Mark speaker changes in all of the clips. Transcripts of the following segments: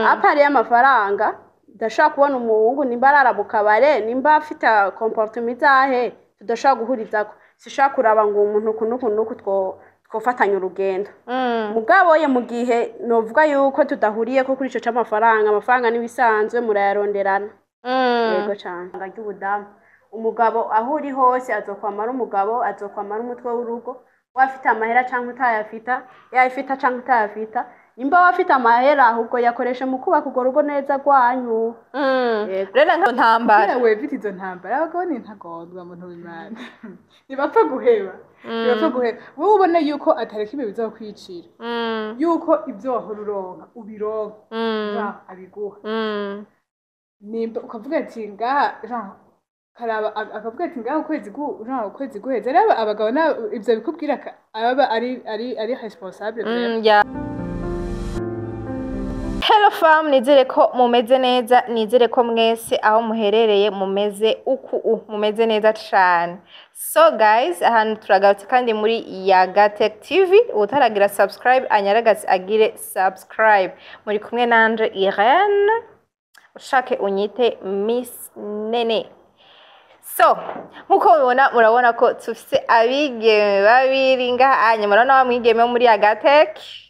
Speaker 1: À part y'amafaranga, ndashobora kubona umuhungu, nimba arara mu kabare, nimba afite comportement izahe tudashobora guhurizako, sishobora kuraba ngo umuntu uku n'uku n'uku twofatanya urugendo. Mugabo ye mu gihe novuga yuko tudahuriye ko kuri ico c'amafaranga, amafaranga n'ibisanzwe murayaronderana. Yego cane. Ry'ubudamu, umugabo aho uri hose azokwamara umugabo, azokwamara umutwe w'urugo, wafite amahera canke utayafita, yayafita canke utayafita. Nimba wafite amahera, ahubwo yakoresha mu kubaka urwo rugo neza rwanyu. Yego.
Speaker 2: Rero nka ntambara.
Speaker 3: Kugira wevite izo ntambara, abagabo ni intagondwa, muntu w'Imana. Ntibapfa guheba, ntibapfa guheba. Wowe ubona yuko atareka ibintu bizokwicira, yuko ibyo wahora uronka ubironka, genre abiguha, nimba ukavuga ati ngaha, genre karaba akavuga ati ngaha ukwezi genre ukwezi guheze. Rero abagabo ivyo bikubwira aba ari responsable vraiment.
Speaker 2: Yeah. Hello fam, nizere ko mumeze neza, nizere ko mwese aho muherereye mumeze uku mumeze neza cane. So guys, ahantu turagarutse kandi muri Yagatech TV, utaragira subscribe anyaragase agire subscribe. Muri kumwe nanje Irene, ushake unyite Miss Nene. So, nkuko mubibona, murabona ko tufise abigeme babiri ngaha anya. Murabona wa mwigeme wo muri Yagatech,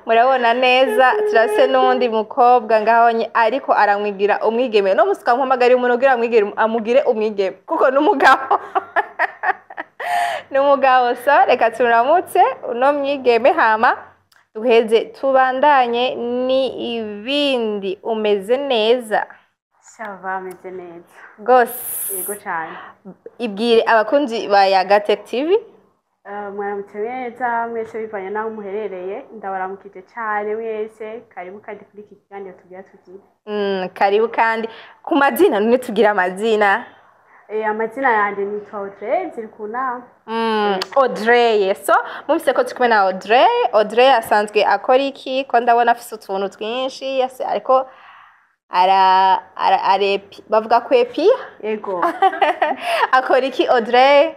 Speaker 2: murabona neza. Turase n'uwundi mukobwa ngahonye ariko aramwigira umwigeme. No musi ukamuhamagara umuntu kugira amwigire, amugire umwigeme, kuko n'umugabo n'umugabo. So reka turamutse uno mwigeme, hama duheze tubandanye n'ibindi. Umeze neza?
Speaker 1: Ça va, ameze neza.
Speaker 2: Gose.
Speaker 1: Yego cane.
Speaker 2: Ibwire abakunzi ba Yagatech TV.
Speaker 1: Mwaramutse neza mwese bivanye n'aho muherereye. Ndabaramukije cane mwese. Karibu kandi kuri iki kiganiro tugira tugire.
Speaker 2: Karibu kandi. Ku mazina none, tugira amazina.
Speaker 1: Amazina yanje nitwa Audrey ziri ku nama.
Speaker 2: Audrey. So mumvise ko turi kumwe na Audrey. Audrey asanzwe akora iki? Ko ndabona afise utuntu twinshi, ariko ara ara arepi, bavuga kwepi.
Speaker 1: Yego.
Speaker 2: Akora iki Audrey?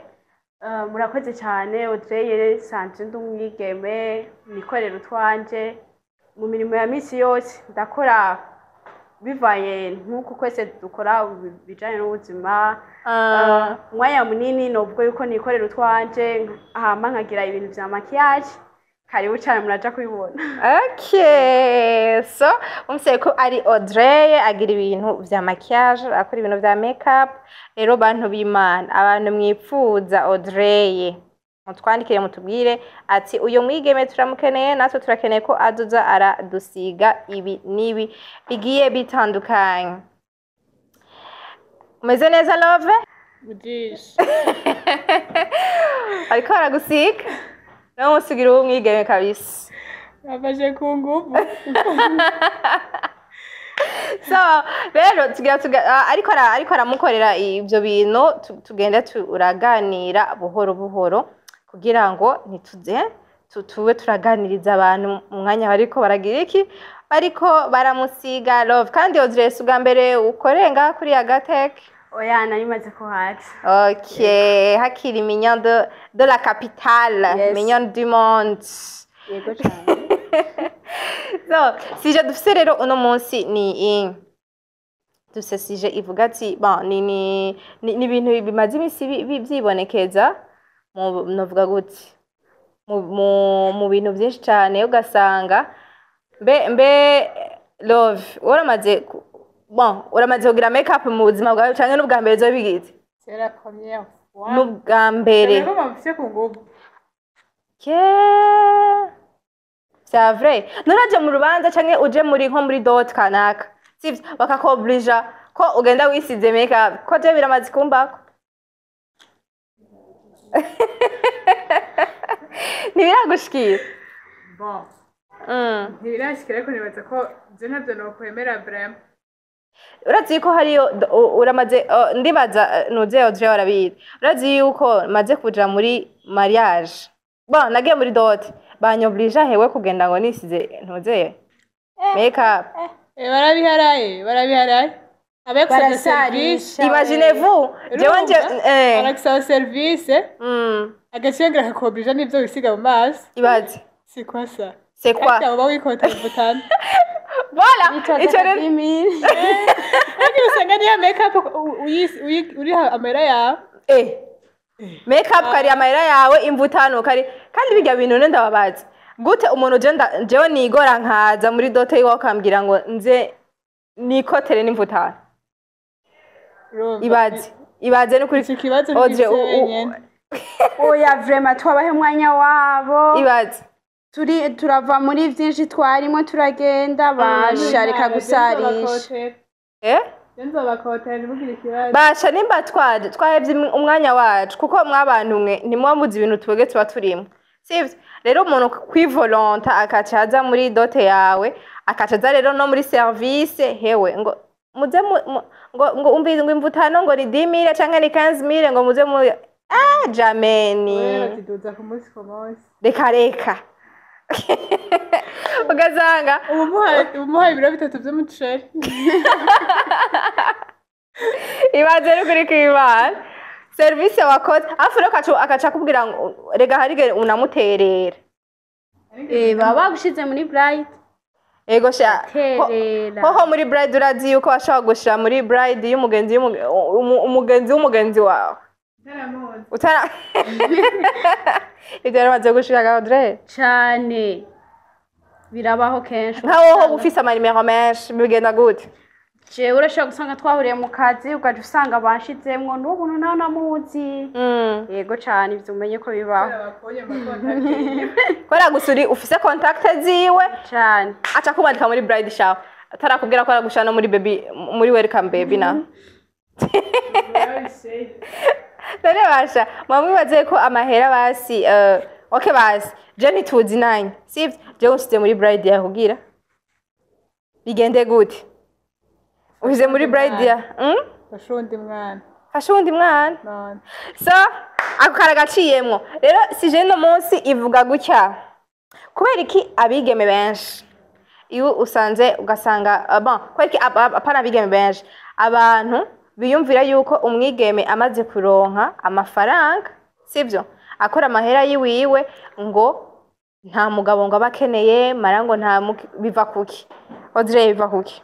Speaker 1: Murakoze cyane. Audrey, sanzwe ndi umwigeme nikorera utwanje mu mirimo ya misi yose. Ndakora bivanye nk'uko kwese dukora bijanye n'ubuzima. Umwanya munini novuga yuko nikorera utwanje, hama nkagira ibintu vya maquillage. Karibu cyane, muraja kubibona.
Speaker 2: Okay, so mumvise ko ari Audrey, agira ibintu vya maquillage, akora ibintu vya makeup. Rero bantu b'Imana, abantu mwipfuza Audrey, mutwandikire mutubwire ati uyu mwigeme turamukeneye, natwe turakeneye ko azoza aradusiga ibi n'ibi bigiye bitandukanye. Umeze neza, Love?
Speaker 3: Mujisha.
Speaker 2: Ariko aragusiga nawe musigira uwo mwigeme kabisa.
Speaker 3: Bafashe ku nguvu.
Speaker 2: So rero tugira ariko aramukorera ibyo bintu, tugende turaganira buhoro buhoro kugira ngo ntituze tube turaganiriza abantu mu mwanya bariko baragira iki, bariko baramusiga Love. Kandi Audrey, si ubwa mbere ukorenga kuri Yagatech?
Speaker 1: Oya, nari maze kuhaza.
Speaker 2: Okay, hakiri mignon de la capitale.
Speaker 1: Yes.
Speaker 2: Mignon du monde.
Speaker 1: Yego cyane.
Speaker 2: So sujet dufise rero uno munsi ni dufise sujet ivuga ati bon, ni ibintu bimaze iminsi vyibonekeza mu, novuga gute, mu bintu vyinshi cane. Ugasanga mbe Love, uramaze bon, uramaze kugira make up mu buzima bwawe canke n'ubwa mbere uzobigize?
Speaker 3: C'est la première fois.
Speaker 2: N'ubwa mbere.
Speaker 3: Rero bamfise ku nguvu.
Speaker 2: Que c'est vrai, nuraje mu rubanza canke uje muri nko muri dot kanaka, sivyo, bakakoblija ko ugenda wisize make up? Ko je biramaze kumbako. Ntibiragushikira?
Speaker 3: Bon. Ntibirashikira, ariko nibaza ko je ntavyo nokwemera vraiment.
Speaker 2: Urazi ko hariyo uramaze ndibaza nuze Audrey warabizi, urazi yuko maze kuja muri mariage, bon, nagiye muri dot, banyoblija hewe kugenda ngo nisize ntuze make up.
Speaker 3: Eh, barabiharaye, barabiharaye. Abegusabye
Speaker 1: Barasarisha.
Speaker 3: service.
Speaker 2: Imaginez-vous, jewe nje
Speaker 3: Urumva? Aragusaba service, agaca yongera akakoblija n'ivyo wisiga mu maso.
Speaker 2: Ibaze.
Speaker 3: C'est quoi ça?
Speaker 2: C'est quoi?
Speaker 3: Ariko uba wikotera imvutano.
Speaker 2: Voilà, ico rero.
Speaker 3: Ariko usanga niyo make up uriha amahera yawe.
Speaker 2: Make up kari amahera yawe, imvutano kari, kandi bijya bintu none ndababaza gute umuntu jewe nigora nkaza muri dot yiwe akambwira ngo nze nikotere n'imvutano?
Speaker 3: Urumva?
Speaker 2: Ibaze, ibaze n'ukuri.
Speaker 3: Iki kibazo
Speaker 2: Audrey,
Speaker 3: ni wenyene.
Speaker 1: Oya, vraiment, twabahe umwanya wabo.
Speaker 2: Ibaze.
Speaker 1: Turi turava muri byinshi twarimo, turagenda basha, reka gusarisha.
Speaker 3: Nzobakotera, ntibugire ikibazo.
Speaker 2: Basha, nimba twaje twahevye umwanya wacu, kuko mwabantu mwe ntimuba muzi ibintu twebwe tuba turimo, sivyo? Rero umuntu kwivolonta akaca aza muri dot yawe, akaca aza rero no muri service hewe ngo muze ngo umvi ngo imvutano ngo ni 10 000 canke ni 15 000, ngo muze mu jameni.
Speaker 3: Wewe batiduza ku munsi ku munsi.
Speaker 2: Reka reka, ugasanga
Speaker 3: ubu muhaye ibiro 3 vy'umuceri.
Speaker 2: Ibaze n'ukuri kw'Imana, service wakoze afu rero akaca akubwira ngo rega harige unamuterera.
Speaker 1: Baba bagushize muri bride.
Speaker 2: Ego sha.
Speaker 1: Terera.
Speaker 2: Hoho muri bride urazi yuko bashobora gushira muri bride y'umugenzi umugenzi w'umugenzi wawe.
Speaker 3: Ntaramuzi.
Speaker 2: Utara ibyo yaramaze gushira ga Audrey.
Speaker 1: Cane, birabaho kenshi.
Speaker 2: Nka wowe ufise amanimero menshi, bigenda gute?
Speaker 1: Jewe urashobora gusanga twahuriye mu kazi, ugaca usanga banshizemwo n'ubu ntawe namuzi. Yego cane, ivyo umenye ko bibaho.
Speaker 3: Bakubonye mu makontakiti.
Speaker 2: Kubera gusa uri ufise contact ziwe.
Speaker 1: Cane.
Speaker 2: Aca kumandika muri bride shower, atarakubwira ko aragushira no muri baby, muri welcome baby na none basha mwamwibaze ko amahera basi okay, basi je ntituzi nanye, sivyo? Jewe usize muri bride yakugira bigende gute? Usize muri bride ya
Speaker 3: Fasha uwundi mwana.
Speaker 2: Fasha uwundi mwana.
Speaker 3: None.
Speaker 2: So ako karagaciyemwo. Rero sujet no munsi ivuga gutya: kubera iki abigeme benshi iyo usanze ugasanga bon, kubera iki apana abigeme benshi, abantu biyumvira yuko umwigeme amaze kuronka amafaranga, sivyo, akora amahera yiwiwe, ngo nta mugabo ngo aba akeneye mara ngo nta biva kuki? Audrey, biva kuki?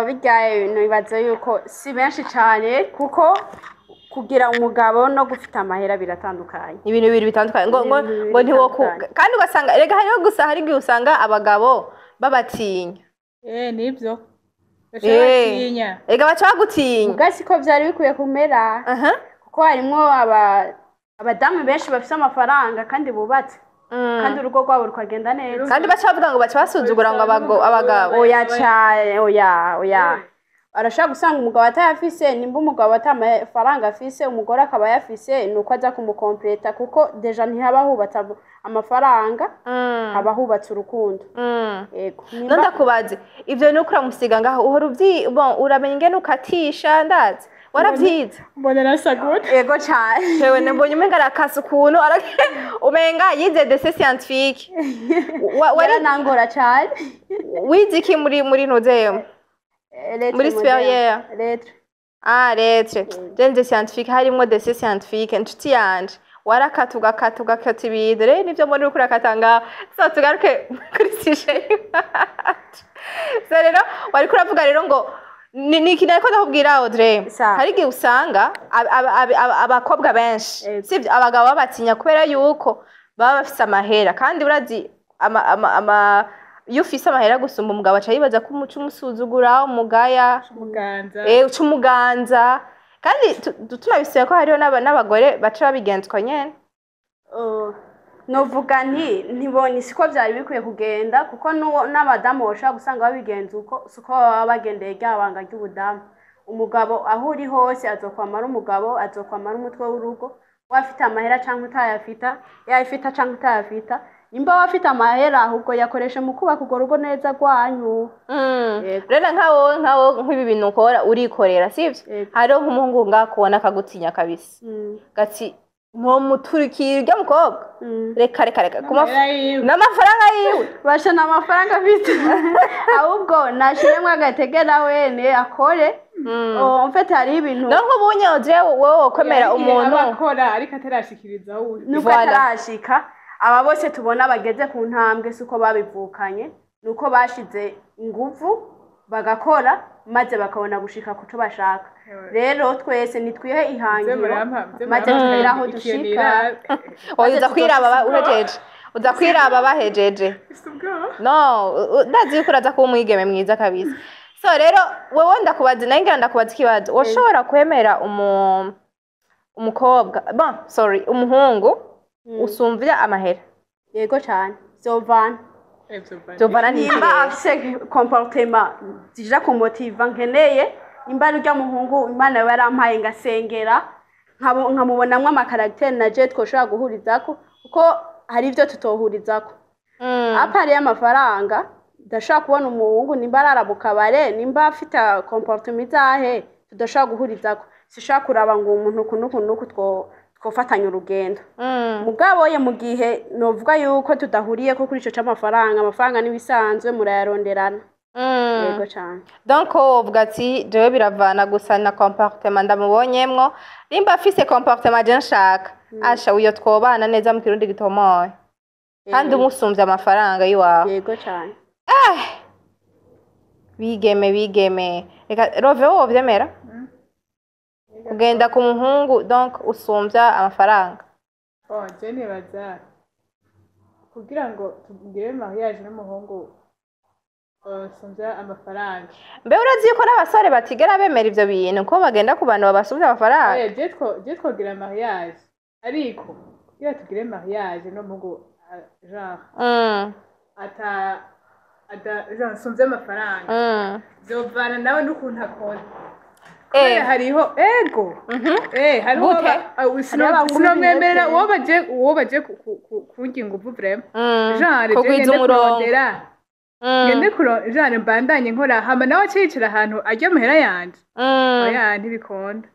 Speaker 1: Birya ibintu bibaza yuko si benshi cane, kuko kugira umugabo no gufita amahera biratandukanye.
Speaker 2: Ibintu bibiri bitandukanye ngo
Speaker 1: Ibintu bibiri
Speaker 2: ngo ntiwoku
Speaker 1: bitandukanye.
Speaker 2: Kandi ugasanga rega hariho gusa hari igihe usanga abagabo babatinya.
Speaker 3: Nibyo. Batinya.
Speaker 2: Rega baca bagutinya.
Speaker 1: Muga siko vyari bikwiye kumera, kuko harimwo abadamu benshi bafise amafaranga kandi bubatse, kandi urugo rwabo rukagenda neza.
Speaker 2: Kandi baca bavuga ngo baca basuzugura ngo abagabo.
Speaker 1: Oya cane, oya oya, arashobora gusanga umugabo atayafise. Nimba umugabo ata amafaranga afise, umugore akaba ayafise, ni uko aza kumukompleta, kuko déjà ntihaba hubatse amafaranga, haba hubatse urukundo. Yego.
Speaker 2: None ndakubaze, ivyo ni uko uramusiga ngaho uhora uvyi, bon, uramenya ingene ukatisha, ndazi waravyize.
Speaker 3: Mbona nasa gute?
Speaker 1: Yego cane.
Speaker 2: Jewe mbonye umenga arakasa ukuntu umenga yize dessin scientifique.
Speaker 1: Yaranangora cane.
Speaker 2: Wize iki muri ntuzeyemo?
Speaker 1: Lettre
Speaker 2: Muri
Speaker 1: moderne.
Speaker 2: supérieur.
Speaker 1: Lettre.
Speaker 2: Ah, lettre. Je nze scientifique, harimwo dessin scientifique. Inshuti yanje, warakata ugakata ugakata ibintu. Rero nivyo mbona uriko urakata ngaho. So tugaruke kuri sujet yacu. So rero wariko uravuga rero ngo ni ikintu ariko ndakubwira, Audrey.
Speaker 1: Sawa.
Speaker 2: Hari igihe usanga abakobwa benshi, sivyo, abagabo babatinya kubera yuko baba bafise amahera, kandi urazi ama iyo ufise amahera gusumba umugabo, aca yibaza ko umuca umusuzugura, umugaya.
Speaker 3: Umuganza.
Speaker 2: Uca umuganza. Kandi tunabisiye ko hariho n'abagore baca babigenzwa nyene.
Speaker 1: Novuga nti ntibonye siko byari bikwiye kugenda, kuko n'abadamu bashobora gusanga babigenza uko, siko baba bagendeye rya banga ry'ubudamu. Umugabo aho uri hose azokwamara umugabo, azokwamara umutwe w'urugo, wafite amahera cyangwa utayafita, yayafita cyangwa utayafita. Nimba wafite amahera, ahubwo yakoresha mu kubaka urwo rugo neza rwanyu. Yego.
Speaker 2: Rero nka wowe nk'ibi bintu ukora urikorera, sivyo?
Speaker 1: Yego.
Speaker 2: Hariho nk'umuhungu ngakubona akagutinya kabisa, gati ntomuturikira urya mukobwa. Reka reka reka
Speaker 3: N'amahera yiwe.
Speaker 2: N'amafaranga yiwe.
Speaker 1: Basha, ni amafaranga afite, ahubwo nashiremwo agatege na wene akore. Oh, en fait hariho ibintu
Speaker 2: No nk'ubunye Audrey, wowe wokwemera
Speaker 3: Hari igihe
Speaker 2: umuntu
Speaker 3: aba akora ariko atarashikiriza aho uri.
Speaker 1: Nubwo
Speaker 2: Voilà.
Speaker 1: atarashika. Aba bose tubona bageze ku ntambwe si uko babivukanye, ni uko bashize inguvu bagakora maze bakabona gushika ku co bashaka. Rero twese nitwihe ihangiro maze tugere aho dushika.
Speaker 2: Oya, uza kwiraba uhejeje, uza kwiraba bahejeje. No, ndazi yuko uraza kuba umwigeme mwiza kabisa. So rero wewe ndakubaza, nawe ngira ndakubaza ikibazo: woshobora kwemera umukobwa, bon, sorry, umuhungu usumvya amahera?
Speaker 1: Yego cane, zovana.
Speaker 2: Jovana.
Speaker 1: Nimba
Speaker 2: Ntikirere.
Speaker 1: afise comportement zija kumotiva nkeneye, nimba ari urya muhungu Imana yoba yarampaye ngasengera, nkamubonamwo ama caractère na je twoshobora guhurizako, kuko hari ivyo tutohurizako. À part y'amafaranga, ndashobora kubona umuhungu, nimba arara mu kabare, nimba afite comportement izahe tudashobora guhurizako, sishobora kuraba ngo umuntu uku n'uku n'uku twofatanya urugendo. Mugabo ye mu gihe novuga yuko tudahuriye ko kuri ico c'amafaranga, amafaranga n'ibisanzwe murayaronderana. Yego cane.
Speaker 2: Donc wovuga ati jewe biravana gusa na comportement ndamubonyemwo. Nimba afise comportement je nshaka, asha uyo twobana neza mu Kirundi gitomoye, kandi umusumvye amafaranga yiwawe.
Speaker 1: Yego cane.
Speaker 2: Bigeme, bigeme, reka rove, wowe wovyemera kugenda ku muhungu donc usumvya amafaranga?
Speaker 3: Bon, je nibaza kugira ngo tugire mariage n'umuhungu usumvya amafaranga.
Speaker 2: Mbe urazi yuko n'abasore batigera bemera ivyo bintu, ko bagenda ku bantu babasumvya amafaranga?
Speaker 3: Oya, je twogira mariage, ariko kugira tugire mariage n'umuhungu genre ata ata genre nsumvye amafaranga, vyovana nawe n'ukuntu akora. Kubera hariho ego hariho
Speaker 2: Gute?
Speaker 1: Hariho abahungu
Speaker 3: sinomwemerera
Speaker 1: b'intete.
Speaker 3: uwo baje kungira inguvu vraiment, genre je
Speaker 2: Kugwiza
Speaker 3: ngende
Speaker 2: umurongo.
Speaker 3: kurondera, ngende genre mbandanye nkora, hama nawe aciyicara ahantu arya amahera yanje. Oya, ntibikunda.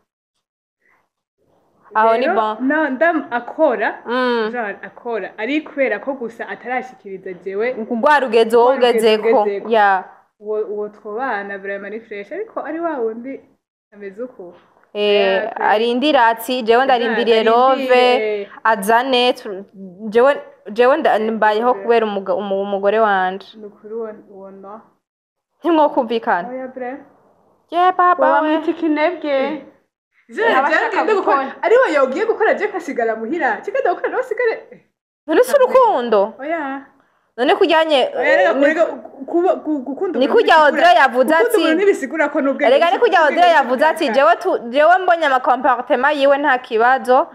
Speaker 2: Aho ni
Speaker 3: Rero,
Speaker 2: bon.
Speaker 3: No, ndam akora, genre akora ari kubera ko gusa atarashikiriza jewe
Speaker 2: Rwa rugezo wowe
Speaker 3: Rwa rugezo
Speaker 2: ugezeko.
Speaker 3: ugezeko.
Speaker 2: Ya.
Speaker 3: Uwo twobana vraiment ni fresh, ariko ari wa wundi ameze uko.
Speaker 2: Eh, arindira ati jewe ndarindiriye
Speaker 3: Arindiriye.
Speaker 2: rove azane jewe mbayeho kubera umugore wanje.
Speaker 3: Ni ukuri uwo no.
Speaker 2: Ntimwokumvikana.
Speaker 3: Oya, vraiment.
Speaker 2: Ye baba we.
Speaker 1: Bamwita ikinebwe.
Speaker 3: Genre
Speaker 1: Abashaka
Speaker 3: jewe ngende gukora,
Speaker 1: gukora.
Speaker 3: ari we yogiye gukora, je nkasigara muhira, kigenda gukora nawe asigare.
Speaker 2: None si urukundo?
Speaker 3: Oya.
Speaker 2: None kujyanye
Speaker 3: Oya, reka kureka kuba gukunda
Speaker 2: Ni
Speaker 3: umuntu
Speaker 2: kurya
Speaker 3: ntibisigura-
Speaker 2: Audrey yavuze
Speaker 3: gukunda
Speaker 2: ati-
Speaker 3: umuntu ntibisigura ko n'ubwenge.
Speaker 2: Erega ni kurya Audrey yavuze ati jewe mbonye ama comportement yiwe nta kibazo,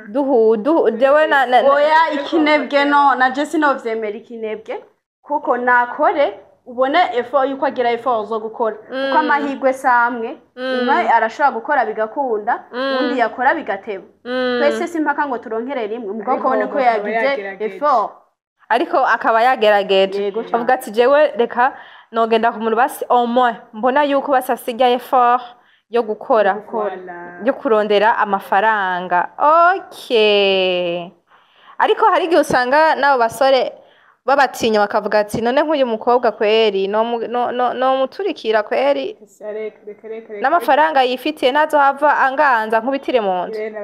Speaker 2: duhu duhu jewe na
Speaker 1: Oya, ikinebwe no, na je sinovyemera ikinebwe, kuko nakore ubone effort yuko agira effort zo gukora, kuko amahirwe samwe. Umwe arashobora gukora bigakunda, uwundi yakora bigateba. Twese si impaka ngo turonkere rimwe, mugabo
Speaker 3: Ariko
Speaker 1: ukabona ko
Speaker 3: akaba
Speaker 1: yagize
Speaker 3: yagerageje.
Speaker 1: effort.
Speaker 2: Ariko akaba yagerageje.
Speaker 1: Yego cane.
Speaker 2: Avuga ati jewe reka nogenda ku muntu basi au moins mbona yuko basi asigaye effort yo gukora,
Speaker 3: Voilà.
Speaker 2: yo kurondera amafaranga. Okay, ariko hari igihe usanga n'abo basore babatinya, bakavuga ati none nk'uyu mukobwa kweri nomuturikira kweri?
Speaker 3: Reka, reka, reka, reka.
Speaker 2: N'amafaranga yifitiye ntazohava anganza nkubitire mu nzu.
Speaker 3: Irene,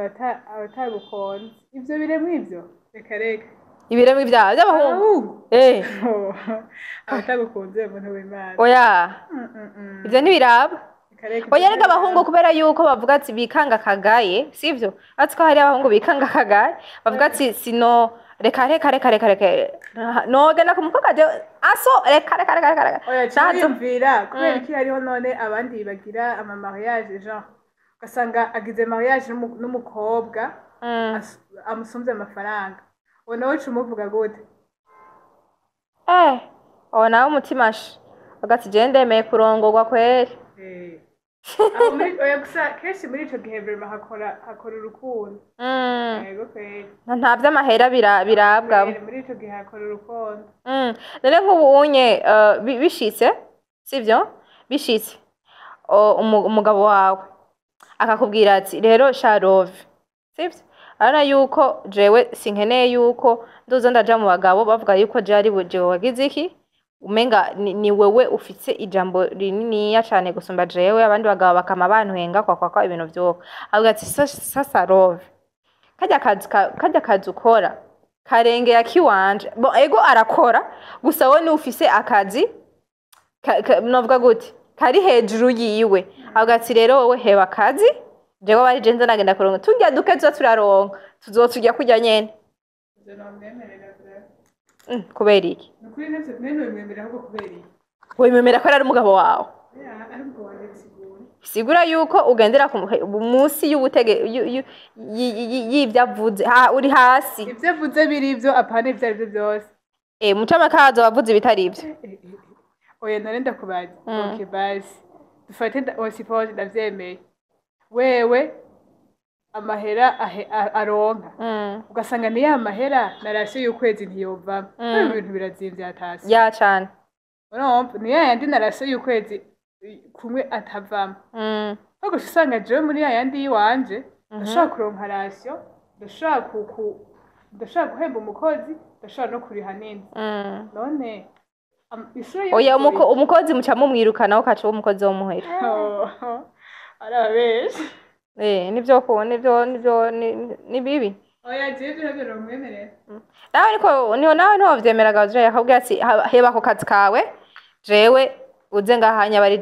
Speaker 3: abatagukunze ivyo biremwa ivyo, reka, reka.
Speaker 2: Ibiremwa ibyaha by'abahungu.
Speaker 3: Abahungu. Abatagukunze, umuntu w'Imana.
Speaker 2: Oya. Ivyo ntibiraba.
Speaker 3: Reka, reka.
Speaker 2: Oya, rega abahungu kubera yuko bavuga ati bikanga kagaye, sivyo? Ati ko hari abahungu bikanga kagaye, bavuga ati sino, reka, reka, reka, reka, reka, nogenda ku mukobwa je aso, reka, reka, reka, reka, reka.
Speaker 3: Oya.
Speaker 2: Ntazo-
Speaker 3: Cyiyumvira kubera iki hariho none abandi bagira ama mariage, genre ugasanga agize mariage n'umukobwa amusumvye amafaranga, uwo nawe uca umuvuga gute?
Speaker 2: Eh, uwo nawe umutima sha avuga ati je ndemeye kurongorwa kweri.
Speaker 3: Eh. Aho oya, gusa kenshi muri ico gihe vraiment hakora urukundo. Yego kweri.
Speaker 2: Nta vy'amahera birabwamo.
Speaker 3: Kweri, muri ico gihe hakora urukundo.
Speaker 2: None nk'ubu unye bishitse, sivyo, bishitse umugabo wawe akakubwira ati rero sharove, sivyo, urabona yuko jewe sinkeneye yuko ndoza ndaja mu bagabo bavuga yuko je ari jewe wagize iki, umenga ni wewe ufite ijambo rininiya cane gusumba jewe, abandi bagabo bakama bantwenga kwa kwa kwa ibintu vyuko, avuga ati sasa rove, karya kazi ukora. Karengera kiwanje. Bon, ego arakora, gusa wowe ni ufise akazi novuga gute, kari hejuru yiwe. Avuga ati rero wowe heba akazi, jewe bari je nza nagenda kuronka turya duke tuza turaronka, tuzoturya kurya nyene.
Speaker 3: Ivyo nomwemerera vraiment.
Speaker 2: Kubera iki?
Speaker 3: Ni ukuri ntavyo none ahubwo kubera iki?
Speaker 2: Wememera ko ari umugabo wawe?
Speaker 3: Ya, ari umugabo wanje bisigura.
Speaker 2: Bisigura yuko ugendera munsi y'ubutege y'ivyo avuze, uri hasi.
Speaker 3: Ivyo avuze biri ivyo, apana ivyo arivyo vyose.
Speaker 2: Mucamakazo wavuze ibitari ivyo.
Speaker 3: Oya, none ndakubaza. Okay, basi dufate on suppose ndavyemeye, wewe amahera aronka ugasanga ni ya mahera na ration y'ukwezi ntiyovamo. Ibintu birazimvye atasi.
Speaker 2: Ya, cane.
Speaker 3: Urumva ni ya yandi na ration y'ukwezi kumwe atavamo. Ahubwo uca usanga jewe muri ya yandi y'iwanje ndashobora kuronka ration, ndashobora ndashobora guhemba umukozi, ndashobora no kuriha n'inzu. None isura yo
Speaker 2: Oya, umukozi muca mumwirukana, ukaca uba umukozi wo muhira.
Speaker 3: Oh, arababesha.
Speaker 2: Nivyo ko nivyo ni bibi.
Speaker 3: Oya, jewe ivyo navyo nomwemerera.
Speaker 2: Nawe ariko niho nawe ntiwovyemera Gaudrey, akakubwira ati: Heba ako kazi kawe, jewe uze ngahanya bari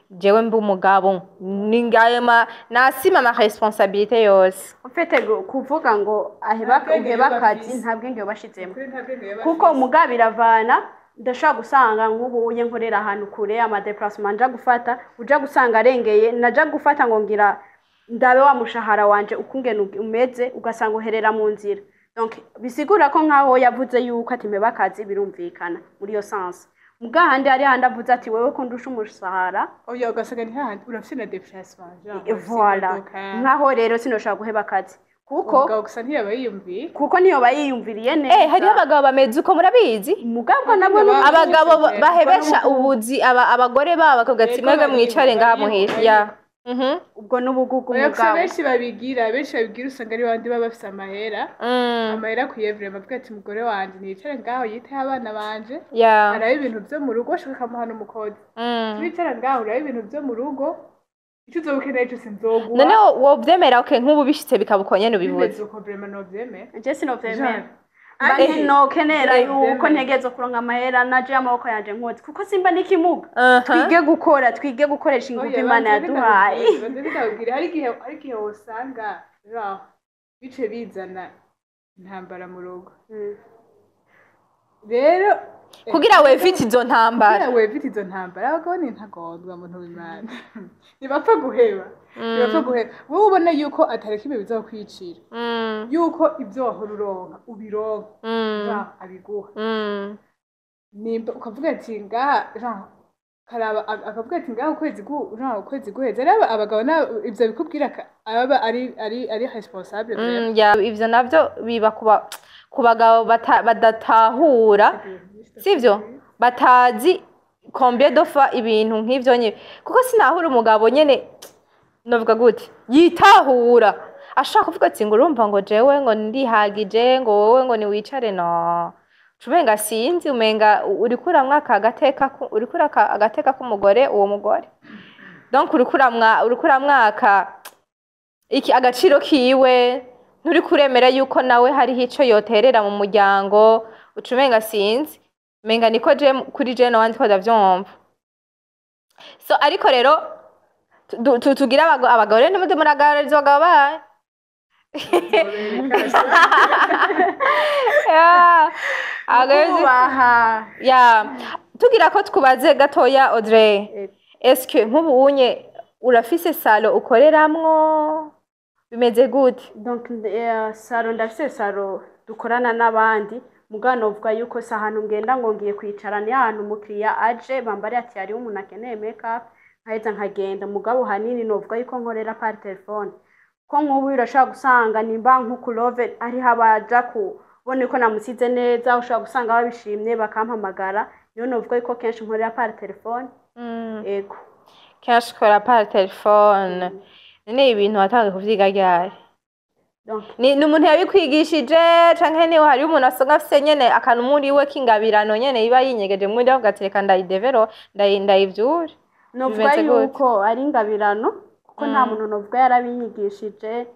Speaker 2: jewe mbe umugabo, ni ngayo ma nasima ma responsabilité yose."
Speaker 1: Ufite kuvuga ngo aheba
Speaker 3: Nta bwenge
Speaker 1: uheba
Speaker 3: yoba
Speaker 1: akazi,
Speaker 3: afise.
Speaker 1: nta bwenge yobashizemo.
Speaker 3: Kuri nta bwenge yoba
Speaker 1: Kuko
Speaker 3: afise.
Speaker 1: mugabo biravana, ndashobora gusanga nk'ubu uye nkorera ahantu kure, ama déplacement nja gufata, uja gusanga arengeye naja gufata ngo ngira ndabe wa mushahara wanje ukungene umeze, ugasanga uherera mu nzira. Donc bisigura ko nkaho yavuze yuko ati mpeba akazi, birumvikana muri iyo sens. Mugahandi hari handi avuze ati wewe ko ndusha umushahara.
Speaker 3: Oya, ugasanga ni hahandi urafise na déplacement genre urafise
Speaker 1: Voilà.
Speaker 3: imodoka.
Speaker 1: Nkaho rero sinoshobora guheba akazi kuko
Speaker 3: Umugabo gusa ntiyaba yiyumviye.
Speaker 1: Kuko niyo yiyumviriye neza.
Speaker 2: Hariho abagabo bameze uko, murabizi.
Speaker 1: Mugabo nabwo ni
Speaker 2: Abagabo bahebesha ubuzi abagore babo, bakavuga ati:
Speaker 3: Yego,
Speaker 2: "Mwebwe
Speaker 3: bariho,
Speaker 2: mwicare ngaha
Speaker 3: bariho,
Speaker 2: muhira."
Speaker 3: bariho.
Speaker 2: Ya. Mhm.
Speaker 1: Ubwo n'ubugugu.
Speaker 3: Oya, gusa
Speaker 1: Mugabo
Speaker 3: benshi babigira usanga ari bandi baba bafise amahera, amahera akwiye vraiment, avuga ati umugore wanje niyicare ngaho yiteho abana banje, arabe ibintu vyo mu rugo, ashaka akamuha n'umukozi. Turicara ngaho urabe ibintu vyo mu rugo, ico uzoba ukeneye cose nzoguha.
Speaker 2: None wovyemera? Okay, nk'ubu bishitse bikaba uko nyene ubivuze.
Speaker 3: Bimeze uko vraiment novyemera.
Speaker 1: Je sinovyemera.
Speaker 3: Jean.
Speaker 1: Mba nokenera yuko
Speaker 3: Vyemera.
Speaker 1: ntegerezwa kuronka amahera naje amaboko yanje nkoze, kuko simba n'ikimuga. Twige gukora, twige gukoresha ingufu
Speaker 3: Oya,
Speaker 1: Imana
Speaker 3: banze
Speaker 1: yaduhaye.
Speaker 3: banze ndakubwire, hari igihe wosanga genre bice bizana intambara mu rugo rero.
Speaker 2: Kugira wevite izo ntambara.
Speaker 3: Kugira wevite izo ntambara. Abagabo ni intagondwa, muntu w'Imana, ntibapfa guheba, ntibapfa guheba. Wowe ubona yuko atareka ibintu bizokwicira, yuko ibyo wahora uronka ubironka, genre abiguha. Nimba ukavuga ati ngaha genre karaba akavuga ati ngaha ukwezi genre ukwezi guheze rero abagabo ivyo bikubwira aba ari responsable vraiment.
Speaker 2: Ya, ivyo navyo biba ku bagabo badatahura, sivyo, batazi combien de fois ibintu nk'ivyo nyene. Kuko sinahura umugabo nyene, novuga gute, yitahura ashaka kuvuga ati ngo urumva ngo jewe ngo ndihagije, ngo wowe ngo niwicare. No umenga sinzi, umenga uriko uramwaka agateka uriko uraka agateka k'umugore uwo mugore. Donc uriko uramwaka iki agaciro kiwe, nturi kuremera yuko nawe hariho ico yoterera mu muryango. Uca umenga sinzi, umenga niko je kuri je nawandi ko ndavyumva. So ariko rero tugire abagabo rero, ntimuze muragarariza abagabo banyu. Yeah.
Speaker 1: Kubaha.
Speaker 2: Ya, tugira ko twubaze gatoya Audrey, eske nk'ubu unye urafise salon ukoreramwo, bimeze gute?
Speaker 1: Donc salon, ndafise salon dukorana n'abandi. Mugabo novuga yuko si ahantu ngenda ngo ngiye kwicara, ni ahantu umukiriya aje bambariye ati hariho umuntu akeneye make up, nkaheza nkagenda. Mugabo hanini novuga yuko nkorera par téléphone, ko nk'ubu urashobora gusanga nimba nk'ukurove ariho abaja kubona uko namusize neza, ushobora gusanga babishimye bakampamagara. Niyo novuga yuko kenshi nkorera par téléphone. Ego.
Speaker 2: Kenshi ukora par téléphone. None ibintu watangiye kuvyiga ryari?
Speaker 1: Donc
Speaker 2: Ni umuntu yabikwigishije, canke ni hariho umuntu asanga afise nyene akantu muri we k'ingabirano nyene iba yinyegeje muri avuga ati reka ndayidevero ndayivyure?
Speaker 1: Novuga
Speaker 2: Bimeze gute?
Speaker 1: yuko ari ingabirano, kuko nta muntu novuga yarabinyigishije.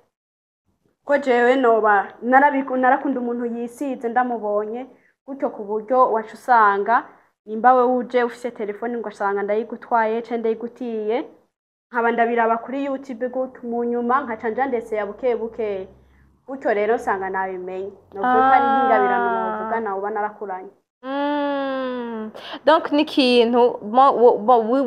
Speaker 1: Ko jewe noba narakunda umuntu yisize ndamubonye gutyo, ku buryo waca usanga nimba wewe uje ufise telefone ngo asanga ndayigutwaye ce ndayigutiye, nkaba ndabiraba kuri YouTube gutyo, mu nyuma nkaca nja ndetse ya buke buke gutyo. Rero nsanga nabimenye, novuga ko ari nk'ingabirano novuga nawe uba narakuranye.
Speaker 2: Donc ni ikintu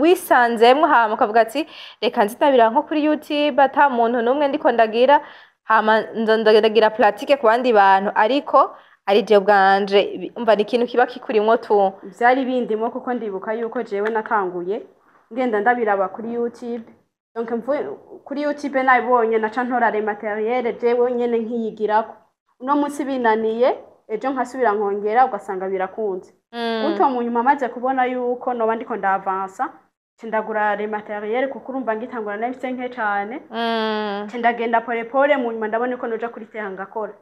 Speaker 2: wisanzemwo, hama ukavuga ati reka nzitabira nko kuri YouTube ata muntu n'umwe ndiko ndagira, hama ndagira pratique ku bandi bantu, ariko ari je bwanje. Umva, ni ikintu kiba kikurimwo tu.
Speaker 1: Vyari bindimo, kuko ndibuka yuko jewe natanguye ngenda ndabiraba kuri YouTube. Donc mvuye kuri YouTube nabibonye, naca ntora les matériel jewe nyene nkiyigirako. Uno munsi binaniye, ejo nkasubira nkongera, ugasanga birakunze gutyo. Mu nyuma maze kubona yuko noba ndiko ndavansa, nca ndagura les matériel, kuko urumva ngitangura nari mfise nke cane. Nca ndagenda pole pole, mu nyuma ndabona ko noja kuri terrain ngakora.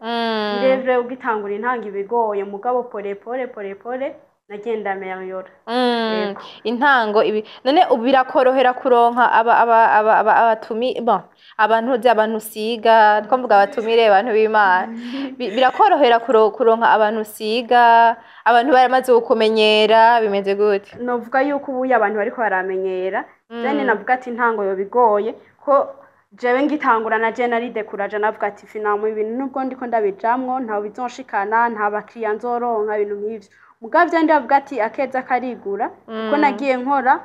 Speaker 1: Irevre ugitangura intanga ibigoye, mugabo pole pole pole pole nagenda améliora. Yego.
Speaker 2: Intango ibi none ubu birakorohera kuronka aba aba aba aba abatumi, bon, abantu uzi, abantu usiga, ndiko mvuga abatumire, abantu b'Imana. Birakorohera kuronka abantu usiga, abantu baramaze kukumenyera, bimeze gute?
Speaker 1: Novuga yuko ubuye abantu bariko baramenyera. Jene navuga ati intango yo bigoye, ko jewe ngitangura na je nari découragée, navuga ati finalement ibintu nubwo ndiko ndabijamwo ntawe bizonshikana, nta bakiriya nzoronka, ibintu nk'ivyo. Mugabo vyo ndavuga ati akeza karigura, kuko nagiye nkora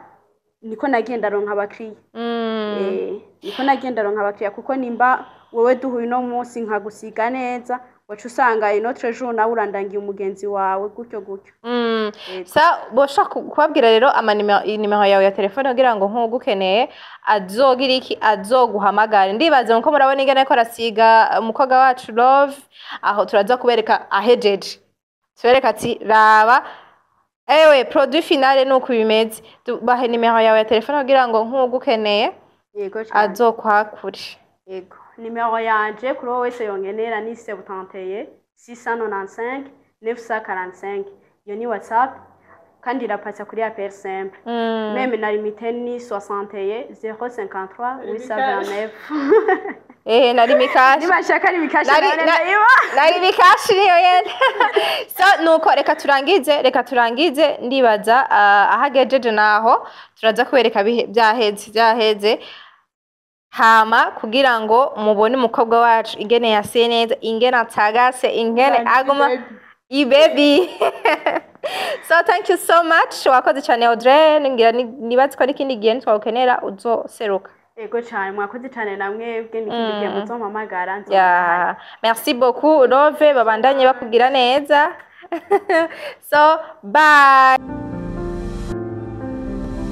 Speaker 1: niko nagiye ndaronka abakiriya. Niko nagiye ndaronka abakiriya, kuko nimba wewe duhuye uno munsi nkagusiga neza, waca usanga un autre jour nawe urandangiye umugenzi wawe, gutyo gutyo. Yego.
Speaker 2: Sa boshaka kubabwira rero amanimero, inimero yawe ya telefone, kugira ngo nk'ugukeneye azogira iki, azoguhamagare. Ndibaza nko murabona ingene ariko arasiga umukobwa wacu Love, aho turaza kubereka ahejeje, tubereka ati raba ewe produit finale nuko bimeze. Bahe nimero yawe ya telefone kugira ngo nk'ugukeneye
Speaker 1: Yego cane.
Speaker 2: azokwakure.
Speaker 1: Yego, nimero yanje kuri wowe wese yongenera ni 71 695 945. Iyo ni WhatsApp kandi irapasa kuri appel simple. Même na limite ni 61 053 829.
Speaker 2: Nari mikashi.
Speaker 1: Nibashaka ni mikashi none ndayiba.
Speaker 2: Nari mikashi niyo yene. So nuko reka turangize. Ndibaza ahagejeje naho turaza kubereka byaheze, hama kugira ngo mubone umukobwa wacu ingene yasiye neza, ingene atagase, ingene aguma ibebi. So thank you so much, wakoze cyane Audrey. Ngira nibaze ko ari ikindi gihe nitwagukenera uzoseruka.
Speaker 1: Yego cyane, mwakoze cyane namwebwe, n'ikindi gihe muzompamagara.
Speaker 2: Yeah. Merci beaucoup Love, babandanye bakugira neza. So bye.